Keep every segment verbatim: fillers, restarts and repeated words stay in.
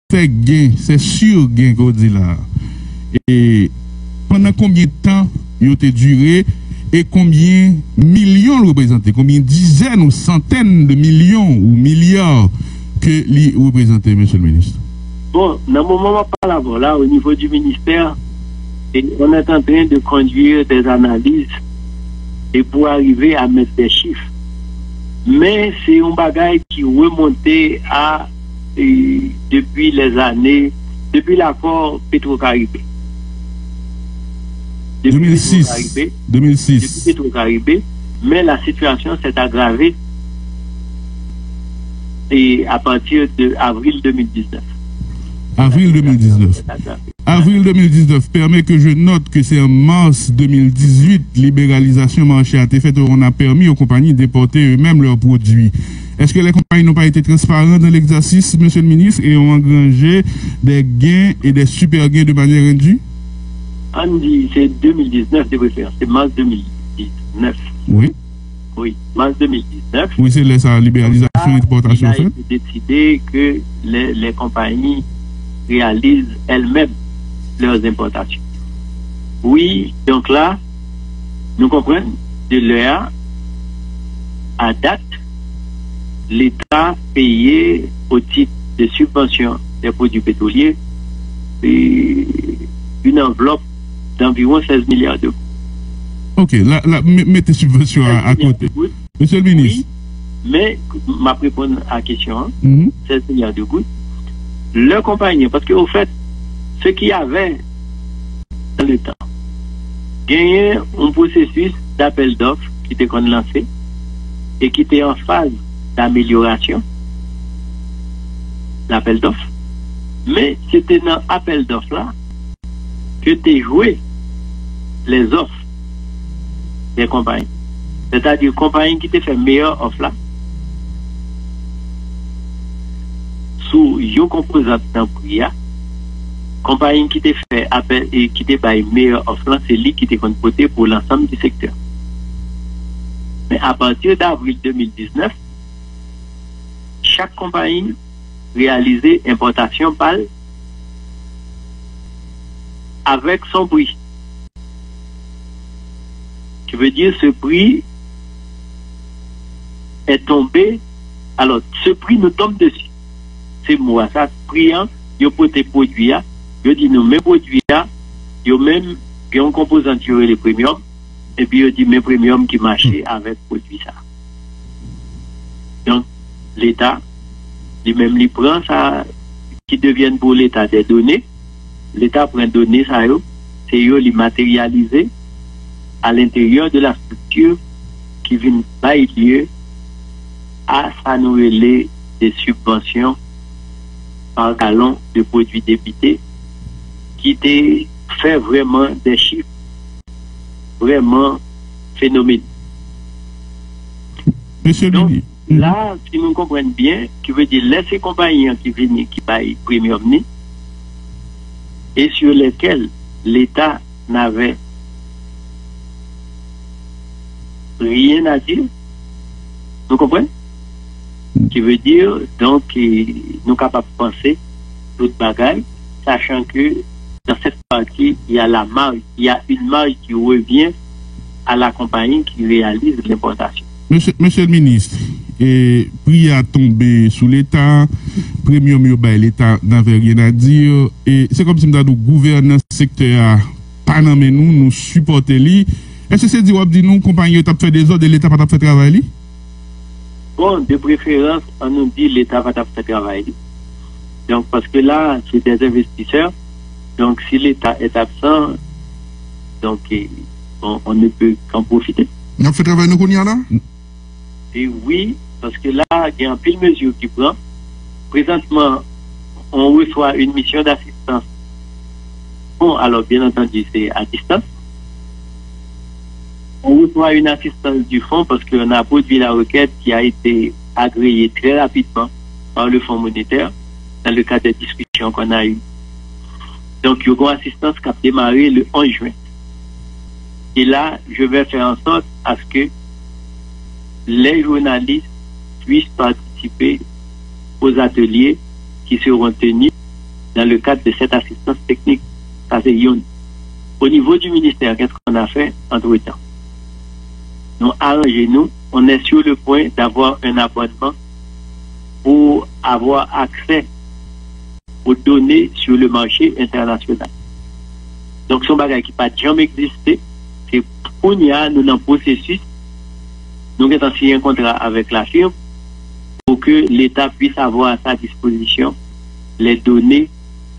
fè gen, se si gen ke w di la. E pandan konbyen tan yo te dire e konbyen milyon l reprezante, konbyen dizèn ou santèn de milyon ou milya ke li reprezante, Mesye le Minis? Bon, nan moman m ap pale avè w la, o nivo di ministè, e, on est en train de conduire des analyses e pou arive a mèt de chif. Men se yon bagay ki remonte a, e, depi lèzane, depi lakò Petwokaribe. Depi Petwokaribe, depi Petwokaribe, men la situation s'est aggravée e à partir de avril deux mille dix-neuf. Avril deux mille dix-neuf. Avril deux mille dix-neuf, permet que je note que c'est en mars deux mille dix-huit, libéralisation marché a te fèt, on a permis aux compagnies d'importer eux-mêmes leurs produits. Est-ce que les compagnies n'ont pas été transparentes dans l'exercice, Monsieur le Ministre, et ont engrangé des gains et des super gains de manière indue? Ann di, se deux mille dix-neuf de préférence, se mars deux mille dix-neuf. Oui. Wi, mas de mil diznèf. Wi, se lè sa liberalizasyon ekspòtasyon fèt. Il a été décidé que les, les compagnies réalisent elles-mêmes leurs importations. Wi, donk la, nou konprann, de lè a, à date, l'État payait au titre de subvention des produits pétroliers, euh, une enveloppe d'environ seize milliards de gourdes. Ok, la, la, me- mete sibvansyon a, a kote. Mesye le minis. Wi, men m ap reponn a kesyon an. Mhm. Seize milliards de gourdes. Le konpayi, paske au fait, ce qu'il y avait dans le temps, genyen yon pwosesis d'appel d'offres ki te konn lanse e ki te an faz d'amélioration, l'appel d'offres. Men se te nan apèl dòf la ke te jwe lèzòf dè konpayi. Sètadi konpayi ki te fè meyè òf la sou yon konpozant nan pri a, konpayi ki te fè apèl e ki te bay meyè òf lan, se li ki te konn pote pou lansanm di sektè. Men apati d'avril de mil diznèf, chak konpayi reyalize enpòtasyon pa l avèk son pri. Ki vle di, ce prix est tombé, alors, ce prix nous tombe dessus. Se mo a sa, pri an, yo pote pwodui a, yo di nou, men pwodui a, yo menm, gen yon konpozant yo rele premium, epi yo di, men premium ki mache avèk pwodui sa. Donk, Leta, li menm, li pran sa ki devyen pou Leta des données. Leta pran done sa yo, se yo li materyalize à l'intérieur de la structure ki vin bay lye a sa nou rele de subventions par gallon de produit débité, ki te fè vrèman de chif vrèman fenomèn. Mesye Donk, Lili. La, si nou konprann byen, ki vle di lè se konpayi an ki vini, ki bay premium ni, et sur lesquels l'État n'avait rien à dire, nou konprann? Ki vle di, donk, e, nou kapab panse tout bagay, sachant que dans cette partie, il y a la marge, il y a une marge qui revient à la compagnie qui réalise l'importation. Mesye, mesye le minis, e, pri a tonbe sou Leta, premium yo bay Leta n'avait rien à dire, e se kòmsi m ta di w gouvènans sektè a pa nan men nou, nou sipòte li. Èske se di w ap di nou konpayi yo t ap fè dezòd e Leta pa t ap fè travay li? Bon, de préférence, an nou di Leta pa t ap fè travay li. Donk, paske la, se des investisseurs. Donk, si Leta est absent, donk, e, on, on ne peut qu'en profiter. N ap fè travay nou kounye a la? E wi, paske la, gen anpil mezi ki pran. Prezantman, on reçoit une mission d'assistance. Bon, alors, bien entendu, c'est à distance. On reçoit une assistance du fonds parce qu'on a produit la requête qui a été agréée très rapidement par le Fonds monétaire dans le cadre des discussions qu'on a eues. Donc, il y aura une assistance qui a démarré le onze juin. Et là, je vais faire en sorte à ce que les journalistes puissent participer aux ateliers qui seront tenus dans le cadre de cette assistance technique. Sa se youn. Au niveau du ministère, qu'est-ce qu'on a fait entre-temps? Nou aranje nou, on est sur le point d'avoir un abonnement pour avoir accès aux données sur le marché international. Donk, se yon bagay ki pa t janm egziste. Se kounye a, nou nan pwosesis. Nou gentan siyen kontra avèk la firme pour que l'État puisse avoir à sa disposition les données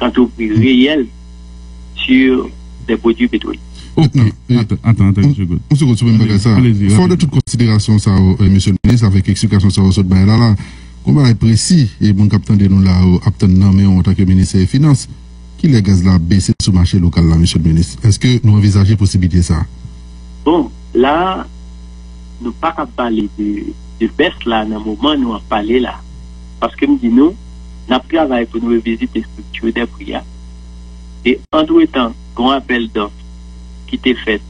quant au prix réel sur les produits pétroliers. Ok, atan, atan, atan, yon segonn. Yon segonn sou menm bagay sa. Fò de tout konsiderasyon sa, mesye le minis, avèk eksplikasyon sa ou sot bay la la, gon bagay presi e moun k ap tande nou la yo ap tann nan men w antanke minis finans. Kilè gaz la ap bese sou mache lokal la, mesye le minis? Èske nou anvizaje posiblite sa? Bon, la, nou pa ka pale de, de bès la nan moman nou ap pale la. Paske m di nou, n ap travay pou nou revizite estrikti de pri a. E antretan, gon apèl dòf ki te fèt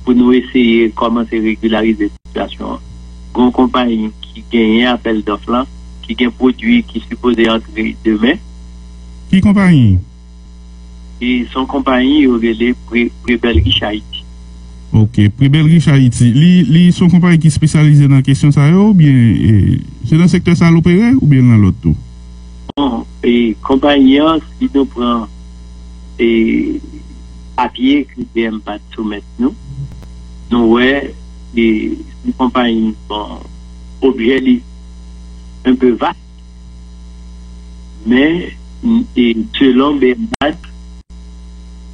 pou nou eseye kòmanse regilarize sitiyasyon an. Gon konpayi ki genyen apèl dòf lan, ki gen pwodui ki sipoze antre demen. Ki konpayi? E se yon konpayi yo rele Pre- Prebelrich Ayiti. Ok, Prebelrich Ayiti. Li, li se yon konpayi ki espesyalize nan kesyon sa yo, oubyen e, se nan sektè sa l opere, oubyen nan lòt tou? Bon, e konpayi an, si nou pran e papye ke B M P A T soumèt nou, nou wè e se yon konpayi, bon, objè li un peu vaste, men e selon B M P A T,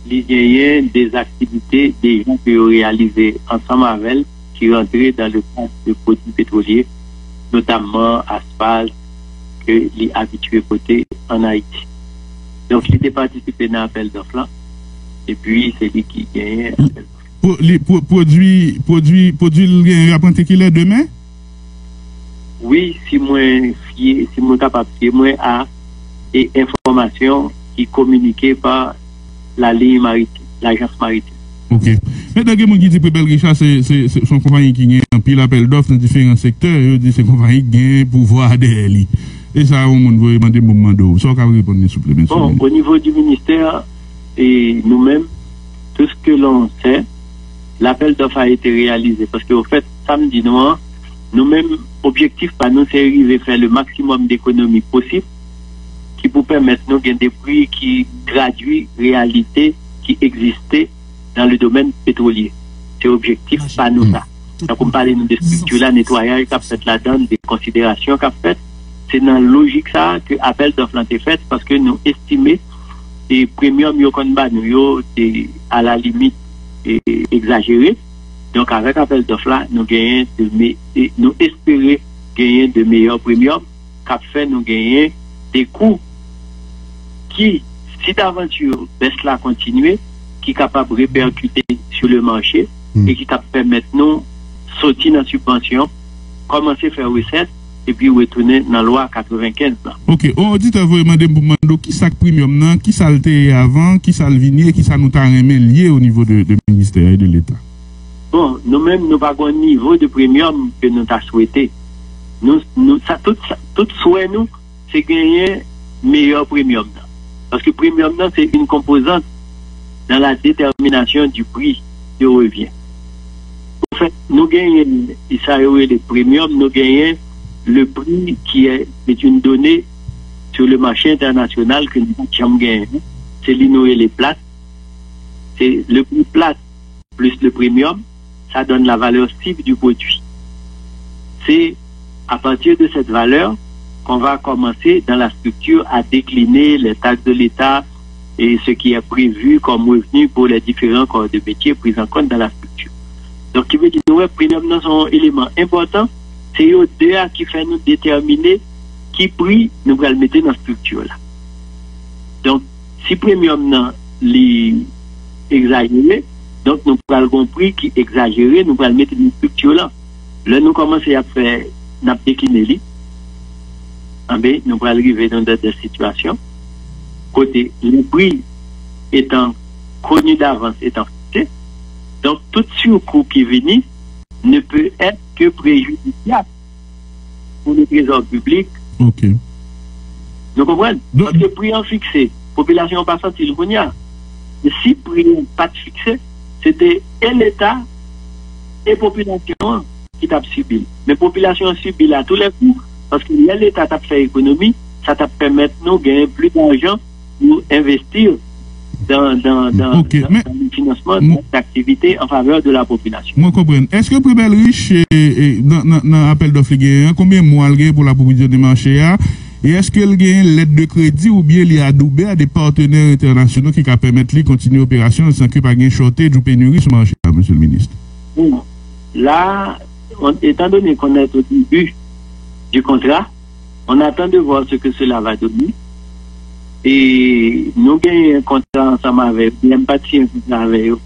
li genyen de aktivite deja ke yo reyalize ansanm avè l ki rantre dans le cadre de produits pétroliers, notamman asfalt ke li abitye pote an Ayiti. Donk, li te patisipe nan apèl dòf lan, epi se li ki genyen apèl dòf. Pwo- li- pwo- Pwodui pwodui pwodui l genyen yo ap rantre kilè demen? Wi, si mwen fye, si mwen kapab fye mwen a e enfòmasyon ki kominike pa la ligne maritime, l'agence maritime. Ok. Mentnan gen moun ki di Prebelrich se, se, se, se yon konpayi ki gen anpil apèl dòf nan diferan sektè, yo di se konpayi ki gen pouvwa dèyè li. E sa yon moun voye mande m pou m mande w. Sa w ka reponn li souple, mesye? Bon, au niveau du ministère, et nous-mêmes, tout ce que l'on sait, l'appel d'offres a été réalisé. Parce que, au fait, sa m di nou an, nou menm, objektif pa nou, se rive fè le maximum d'économies possible ki pou pèmèt nou gen de pri ki tradui reyalite ki egziste dans le domaine pétrolier. Se objektif pa nou sa. Tankou m pale nou de estrikti la, netwayaj k ap fèt ladan, de konsiderasyon k ap fèt, se nan lojik sa a ke apèl dòf lan te fèt, paske nou estime e premyòm yo konn ba nou yo te a la limit e egzajere. Donk, avèk apèl dòf la, nou genyen de me- e nou espere genyen de meyè premyòm k ap fè nou genyen de kou ki, si davanti bès la kontinye, ki kapab repèkite sou le mache e ki kab pèmèt nou soti nan sibvansyon, kòmanse fè resèt, epi retounen nan lwa katrevenkenz lan. Ok, yon oditè voye mande m pou m mande w kisa k premyòm nan, kisa l te ye avan, kisa l vin ye, kisa nou ta renmen l ye o nivo de, de ministè e de Leta. Bon, nou menm, nou pa gen yon nivo de premyòm ke nou ta swete. Nou, nou, sa, tout, sa, tout swè nou, se genyen meyè premyòm nan. Paske premyòm nan, se yon konpozant dans la détermination du prix de revient. Anfèt, nou genyen, e sa yo rele premyòm, nou genyen le prix qui est, est une donnée sur le marché international ke nou pa janm genyen. Se li nou rele plat. Se le prix plat plus le premium, ça donne la valeur cible du produit. C'est à partir de cette valeur qu'on va commencer dans la structure à décliner les taxes de l'État et ce qui est prévu comme revenu pour les différents corps de métier pris en compte dans la structure. Donk, ki vle di nou wè, premyòm nan se yon eleman enpòtan, se yo de a ki fè nou detèmine ki pri nou pral mete nan estrikti la. Donk, si premyòm nan li egzajere, donk nou pral gon pri ki egzajere, nou pral mete nan estrikti la. Lè nou kòmanse ap fè, n ap dekline li, anben, nou pral rive nan de, de sitiyasyon kote le prix étant connu d'avance, étant fixé, donc tout surcoût qui vini ne peut être que préjudiciable pour le trésor public. Ok. Nou konprann? Paske pri an fikse, popilasyon an pa santi l kounye a. E si pri an pa t fikse, se te e Leta e popilasyon an ki t ap sibi l. Men popilasyon an sibi l a tou lè kou, paske lè Leta t ap fè ekonomi, sa t ap pèmèt nou genyen plis lajan pou envesti dan, dan, dan, Ok, dan, men- dan le financement Mwen- d'activités en faveur de la population. Mwen konprann. Èske Primè Rich, e, e, nan, nan, nan apèl dòf li genyen an, konbyen mwa l genyen pou l ap ouvri dènye mache a? E èske l genyen lèt de kredi oubyen li adoube a de patnè entènasyonal ki ka pèmèt li kontinye operasyon san ke pa gen shortage ou peniri sou mache a, Mesye le Minis? Bon, là, on- étant donné qu'on est au début du contrat, on attend de voir ce que cela va donner. E nou genyen yon kontra ansanm avè yo, M P A T siyen yon kontra avè yo